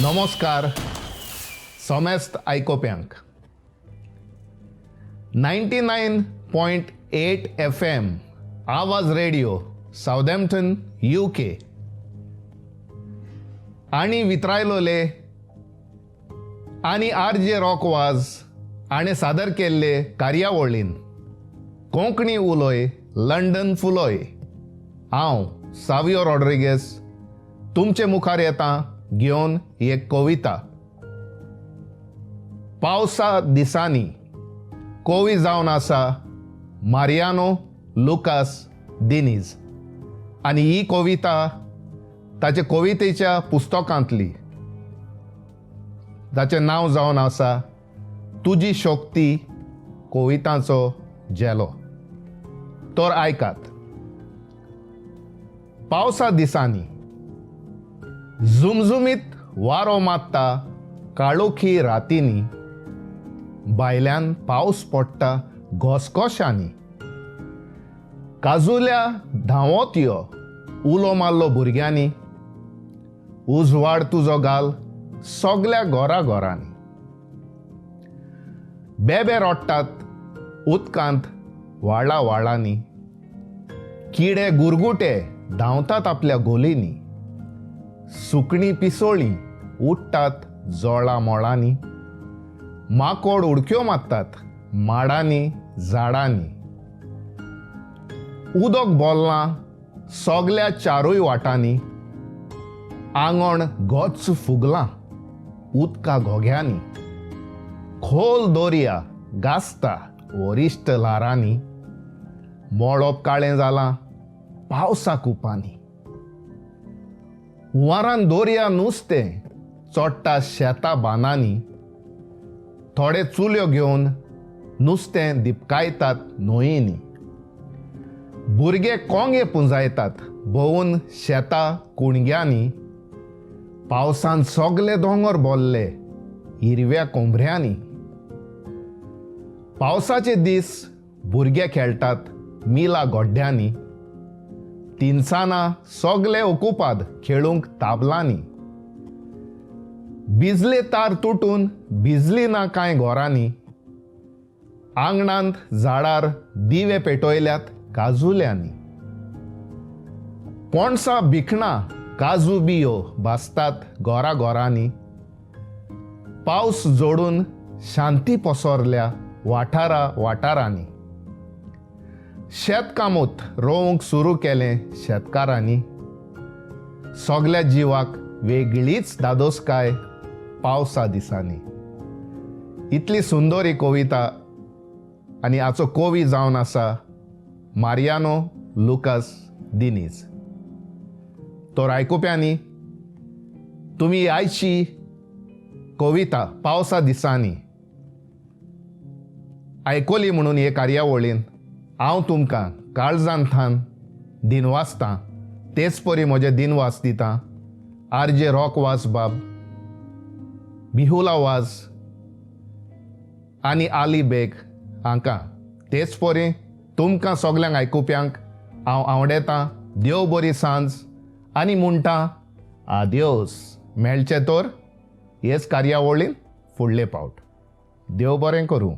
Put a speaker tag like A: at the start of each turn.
A: नमस्कार समेस्त आयकोप्यांक. 99.8 FM Awaaz radio, Southampton, UK आनी वित्रायलोले आनी आर जे रॉक वाज हाणें सादर केल्ले कार्यावळीन कोंकणी उलोय लंडन फुलोय, हांव सावियो रॉड्रिगेस तुमचे मुखार येता घेवन एक कविता, पावसा दिसांनी. कवी जावन आसा मारियानो लुकास दिनीज आनी ही कविता ताचे कवितेच्या पुस्तकांतली, ताचें नांव जावन आसा तुजी शक्ती कवितांचो झेलो. तर आयकात. पावसा दिसांनी. झुमझुमीत वारो मारता काळोखी रातींनी, भायल्यान पावस पडटा घोसघोशांनी. काजुल्या धांवत यो उलो मारलो भुरग्यांनी, उजवाड तुजो घाल सगल्या घरा घरांनी. बेबे रडटात उदकांत व्हाळा व्हाळांनी, किडे गुरगुटे धांवतात आपल्या गोलींनी, सुकणीं पिसोळीं उडटात जोळा मोळांनी, माकोड उडक्यो मारतात माडांनी झाडांनी. उदक बोल्लां सगल्या चारूय वाटांनी, आंगण गच्च फुगलां उदका घोग्यांनी, खोल दर्या गाजता वरिश्ट ल्हारांनी, मळब काळें जालां पावसा कुपांनी. हुंवारान दर्या नुस्तें चोडटा शेता बांदांनी, थोडे चुल्यो घेवन नुस्तें दिपकायतात न्हंयेनी. भुरगे कोंगे पुंजायतात भोंवून शेता कुणग्यांनी, पावसान सगले दोंगर भरले हिरव्या कोंबऱ्यांनी. पावसाचे दीस भुरगे खेळटात मिला गड्ड्यांनी, तिनसाना सगले ओकुपाद खेळूंक ताबलांनी. बिजले तार तुटून भिजली ना कांय घरांनी, आंगणांत झाडार दिवे पेटयल्यात काजुल्यांनी. पणसा भिकणां काजू बियो भाजतात घरा घरांनी, पावस जोडून शांती पसरल्या वाठारा वाठारांनी. शेतकामत रोवंक सुरू केलें शेतकारांनी, सगल्या जिवाक वेगळीच धादोसकाय पावसा दिसांनी. इतली सुंदर ही कविता आनी हाचो कवी जावन आसा मारियानो लुकास दिनीज. तर आयकुप्यांनी, तुमी आयची कविता पावसा दिसांनी आयकली म्हणून हे कार्यावळीन हांव तुमकां काळजान थान दिनवासतां. तेच परी म्हजे दिनवास दितां आर जे रॉक वास बाब, बिहुला वाज आनी आली बेग हांकां. तेच परी तुमकां सगल्यांक आयकुप्यांक हांव आवडेतां देव बरी सांज आनी म्हणटा आद्योस. मेळचें तर हेच कार्यावळीन फुडले पावट. देव बरें करूं.